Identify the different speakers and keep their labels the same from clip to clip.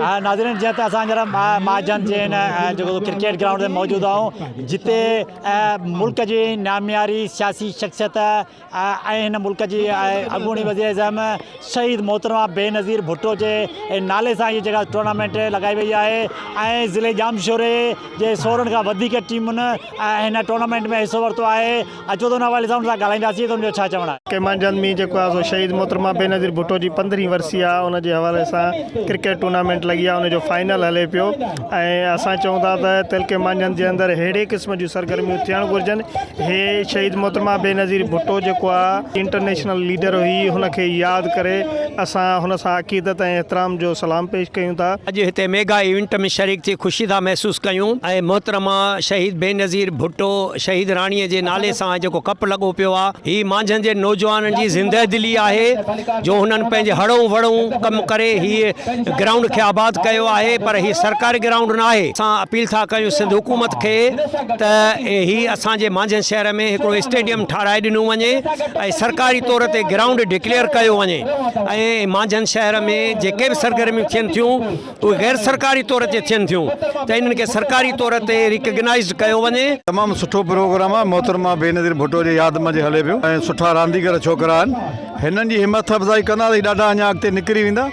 Speaker 1: ناظرين جيئن ته اسان هينئر مهاجن جي هن جيڪو ڪرڪيٽ گرائونڊ تي موجود آهيون جتي ملڪ جي نامياري سياسي شخصيت ۽ هن ملڪ جي اڳوڻي وزير اعظم شهيد محترمه بينظير ڀٽو جي نالي سان هي جيڪا ٽورنامينٽ لڳائي وئي آهي ۽ ضلعي ڄامشوري جي 16 کان وڌيڪ ٽيمن هن ٽورنامينٽ ۾ حصو ورتو آهي. اچو ته ان حوالي سان ان سان ڳالهائينداسين ته ان جو ڇا چوڻ آهي.
Speaker 2: ڪي مانجهند ۾ جيڪو آهي سو شهيد محترمه بينظير ڀٽو جي پندرهين ورسي آهي ان جي حوالي سان ڪرڪيٽ ٽورنامينٽ لڳي آهي ان جو فائنل هلي پيو ۽ اسان چئون ٿا ته تعلقي مانجهند جي اندر ههڙي قسم جون سرگرميون ٿيڻ گهرجن هي شهيد محترمه بينظير ڀٽو جيڪو آهي انٽرنيشنل ليڊر هئي هن کي ياد ڪري اسان هن سان عقيدت ۽ احترام جو سلام پيش ڪيون ٿا.
Speaker 3: اڄ هتي ميگا ايونٽ ۾ شريڪ ٿي خوشي ٿا محسوس ڪيون ۽ محترمه شهيد بينظير ڀٽو شهيد راڻيء جي نالي سان جيڪو ڪپ لڳو پيو آ، هي مانجهند جي نوجوانن جي زنده دلي آهي جو هنن پنهنجي هڙئون وڙئون ڪم ڪري هي گرائونڊ کي آباد ڪيو آهي پر هي سرڪاري گرائونڊ نه آهي. اسان اپيل ٿا ڪيون سنڌ حڪومت کي ته هي اسان جي مانجهند شهر ۾ هڪڙو اسٽيڊيم ٺاهرائي ڏنو وڃي ۽ سرڪاري طور تي گرائونڊ ڊڪليئر ڪيو وڃي ۽ مانجهند شهر ۾ جيڪي به سرگرميون ٿين ٿيون اهي غير سرڪاري طور تي ٿين ٿيون ته انهن کي سرڪاري طور تي ريڪگنائيزڊ ڪيو وڃي.
Speaker 4: تمام سٺو پروگرام آهي محترمه بينظير ڀٽو جي ياد منجهه هلي پيو ۽ سٺا رانديگر ڇوڪرا آهن هنن جي همٿ افزائي ڪندا ته هي ڏاڍا اڃا اڳتي نڪري ويندا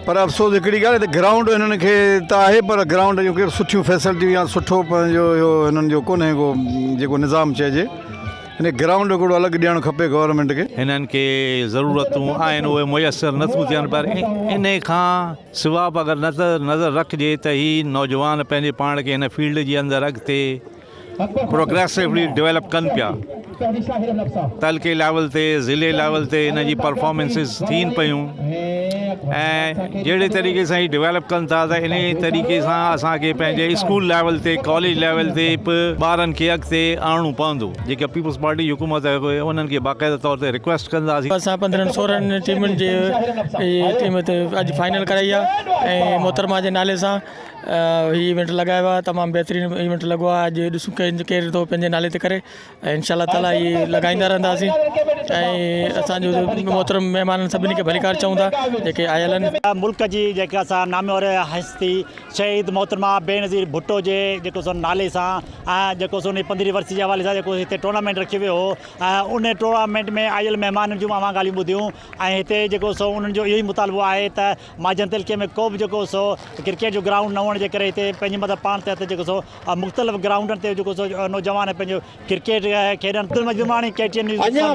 Speaker 4: پر افسوس هڪڙي ڳالهه ته گرائونڊ هنن کي ته آهي پر گرائونڊ جون ڪي سٺيون فيسلٽيون يا سٺو پنهنجو اهو هنن جو ڪونهي ڪو جيڪو نظام چئجي هن گرائونڊ هڪڙو الڳ ڏيڻ کپي گورنمينٽ کي.
Speaker 5: هنن کي ضرورتون آهن اهي ميسر نٿيون ٿين پر انهي کان سوا به اگر نظر رکجي ته هي نوجوان پنهنجي پاڻ کي هن فيلڊ جي اندر اڳتي پروگريسولي ڊولپ ڪن پيا تعلقي ليول تي ضلعي ليول تي هن جي پرفارمنسز ٿين پيون ۽ جهڙي طريقي سان هي ڊولپ ڪن ٿا ته انهي طريقي سان اسان کي پنهنجي اسڪول ليول تي ڪاليج ليول تي به ٻارن کي اڳتي آڻڻو پوندو جيڪا پيپلز پارٽي جي حڪومت آهي انهن کي باقاعده طور تي رڪويسٽ ڪنداسين.
Speaker 6: اسان 15 16 ٽيمن جي ٽيم تي اڄ فائنل ڪرائي آهي ۽ محترمه جي نالي سان هي ايونٽ لڳايو آهي تمام بهترين ايونٽ لڳو آهي اڄ ڏسون ڪير ٿو پنهنجي نالي تي ڪري ۽ انشاء الله تعالي هي لڳائيندا رهنداسين ۽ اسان جو محترم مهمانن سڀني کي ڀليڪار چئون ٿا جيڪي آيل آهن.
Speaker 1: ملڪ جي جيڪا سا نامور هستي شهيد محترمه بينظير ڀٽو جي جيڪو سو نالي سان ۽ جيڪو سو ان پندرهين ورسي جي حوالي سان جيڪو هتي ٽورنامينٽ رکيو ويو هو ۽ ان ٽورنامينٽ ۾ آيل مهمانن جون اوهان ڳالهيون ٻڌيون ۽ هتي جيڪو سو انهن جو اهو ئي مطالبو آهي ته مهاجن تعلقي ۾ ڪو به جيڪو سو ڪرڪيٽ جو گرائونڊ نه هئڻ جي ڪري هتي پنهنجي مطلب پاڻ تحت جيڪو سو مختلف گرائونڊن تي جيڪو سو نوجوان پنهنجو ڪرڪيٽ کيڏن. Abdul Majeed Umrani, K T N news, Sukkur.